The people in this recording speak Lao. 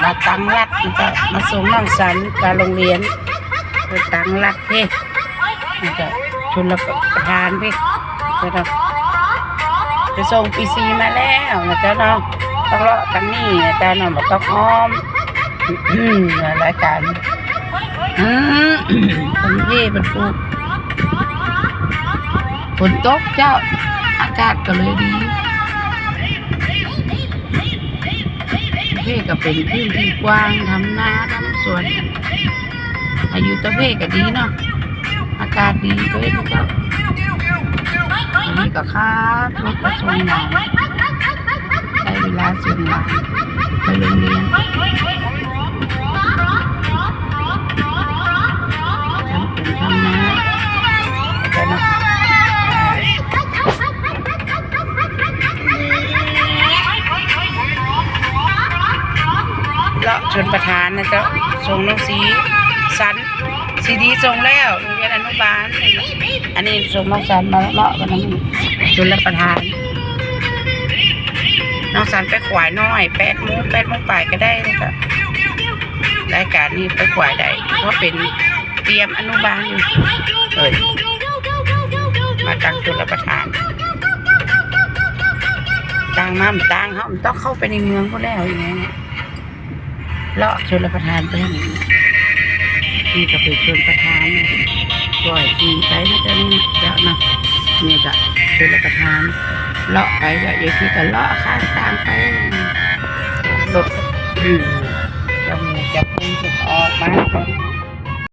ມາຕັ້ງຫຼັກ ແລ້ວກໍມາສົ່ງນ້ອງສັນໄປໂຮງຮຽນ ໄປຕັ້ງຫຼັກເດ້ ແລ້ວກໍຊົນລະປະທານເດ້ ເຈົ້າເນາະ ໄປສົ່ງປີສີ່ມາແລ້ວນະເຈົ້າເນາະ ຕ້ອງເລາະທາງນີ້ນະເຈົ້າເນາະ ບໍ່ຕ້ອງອ້ອມ ລາຍການ ອືມ ຕອນນີ້ເພິ່ນປູກ ຝົນຕົກເຈົ້າ ອາກາດກໍເລີຍດີ ເພກໍເປັນພື້ນທີ່ກວ້າງ ທຳນາ ທຳສວນ ອາຍຸຕະເພກະດີເນາະ ອາກາດດີເລີຍເຈົ້າ ອັນນີ້ກໍຂັບລົດໄປສົ່ງຫຼານ ໄດ້ເວລາສົ່ງຫຼານໄປໂຮງຮຽນ ທຳການທຳງານ ເລາະຊົນປະທານນະເຈົ້າ ສົ່ງນ້ອງສີສັນ ສີດີສົ່ງແລ້ວ ໂຮງຮຽນອະນຸບານ ອັນນີ້ສົ່ງນ້ອງສັນມາເລາະກັນ ຊົນລະປະທານ ນ້ອງສັນໄປຂວາຍນ້ອຍ ແປດໂມງ ແປດໂມງປາຍກໍໄດ້ ລາຍການນີ້ໄປຂວາຍໄດ້ ເພາະເປັນຕຽມອະນຸບານຢູ່ ເອີ ມາຕັ້ງຊົນລະປະທານ ຕ່າງມາ ຕ່າງເຮົາຕ້ອງເຂົ້າໄປໃນເມືອງພຸ້ນແລ້ວ ອີ່ຫຍັງ ເລາະຊົນລະປະທານໄປຫັ້ນ ນີ້ກໍເປັນຊົນປະທານ ຊ່ອຍຂີ່ໄປນະ ເຈົ້ານີ້ນະ ເຈົ້ານະ ນີ້ກໍຊົນລະປະທານ ເລາະໄປ ແລ້ວອີກທີກໍເລາະຂ້າງທາງໄປ ລົດ ອືມ ຈະໝູຈະພຸງເພິ່ນອອກມາ